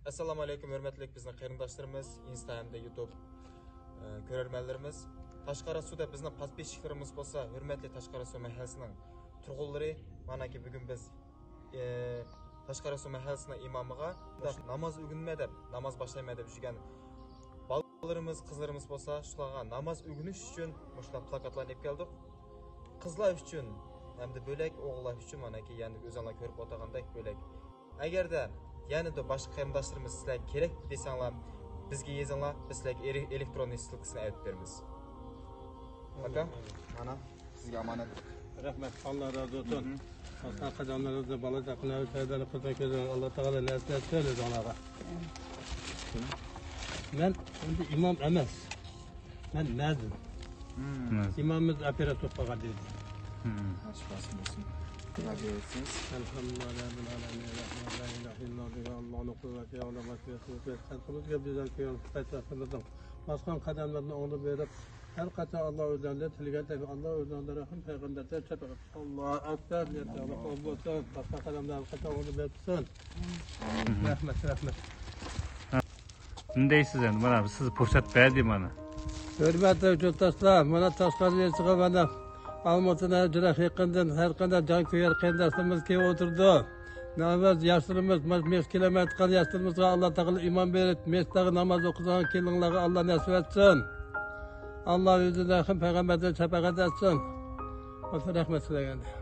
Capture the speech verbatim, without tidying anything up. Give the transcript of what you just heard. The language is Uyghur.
ئەسسالامۇ ئەلەيكۇم، ھۆرمەتلىك بىزنىڭ قېرىنداشلىرىمىز، ئىنستا ھەمدە يۇتۇب، ئە، كۆرەرمەنلىرىمىز. تاشقاراسۇدا بىزنىڭ پاسپىشىكلىرىمىز بولسا، ھۆرمەتلىك تاشقاراسۇ مەھەللىسىنىڭ تۇرغۇنلىرى. مانا كى، بۈگۈن بىز، ئە، تاشقاراسۇ مەھەللىسىنىڭ ئىمامىغا ناماز ئۆگىنىمەن دەپ، ناماز باشلايمەن دەپ يۈرگەن بالىلىرىمىز، قىزلىرىمىز بولسا، شۇلارغا ناماز ئۆگىنىش ئۈچۈن مۇشۇنداق پلاكاتلارنى ئېلىپ كەلدۇق. قىزلار ئۈچۈن ھەمدە بۆلەك، ئوغۇللار ئۈچۈن، مانا كى، يەنە ئۆزۈڭلار كۆرۈپ ئولتۇرغاندەك بۆلەك. ئەگەردە يەنىدۇ باشقا قېرىنداشلىرىمىز سىلەرگە كېرەك دېسەڭلار، بىزگە يېزىڭلار، بىز سىلەرگە ئېلېكتروننىي سىلكىسىنى ئەۋەتىپ بېرىمىز. ئاكا، مانا سىزگە ئامانەت. رەھمەت، ئاللا رازى بولسۇن. باسقان قەدەملىرىڭىزنى، بالا چاقىلارنى، سەۋدانى، قىزنى كۆزىنى ئاللا تائالا نەسىپ ئەتسۇن ئۆزۈڭلارغا. مەن ئەمدى ئىمام ئەمەس. مەن مەزىن. مەزىن. ئىمامىمىز ئوپېراتسىيە قىلىپ قالغان ئىدى. ئاشىق بولسۇن. رازى بولسۇن. ئەلھەمدۇلىللاھى رەببىل ئالەمىن، رەھمانىرراھىم، مالىكى يەۋمىددىن. ئاللانىڭ قۇۋۋىتى، ئاللانىڭ قۇۋۋىتى، سەن قۇلۇپقا بىزار كۆيۈن، قايتىپ ئاخىرىدىڭ. باسقان قەدەملىرىنى ئوڭدىن بېرىپ، ھەر قاچان ئاللا ئۆزلەرنى تىلىگەن تەبى ئاللا ئۆزلەرنى رەھىم پەيغەمبەردىن چاپىغىپ. ئاللا ئەكبەر، نىيەت قوبۇل بولسۇن. باسقان قەدەملەرنى ھەر قاچان ئوڭدىن بېرىپ تۇرسۇن. رەھمەت، رەھمەت. نېمە دەيسىز ئەمدى؟ مانا سىز پۇرسەت بەردى مانا. ھۆرمەتلىك يۇرتداشلار، مانا تاشقارىدىن چىقىپ مانا ئالمۇتىنى جىراق يېقىندىن ھەر قانداق جان كۆيەر قېرىنداشلىرىمىز كېلىپ ئولتۇردى. نەۋەت ياشلىرىمىز، مۇشۇ مېخ كېلەلمەيۋاتقان ياشلىرىمىزغا ئاللا تائالا ئىمان بېرىپ، مەسچىتلەرگە ناماز ئوقۇسىغان كېلىنلەرگە ئاللا نەسىپ ئەتسۇن. ئاللا ئۆزى رەھىم پەيغەمبەردىن شاپائەت ئەتسۇن. بولسا رەھمەت سىلەرگە.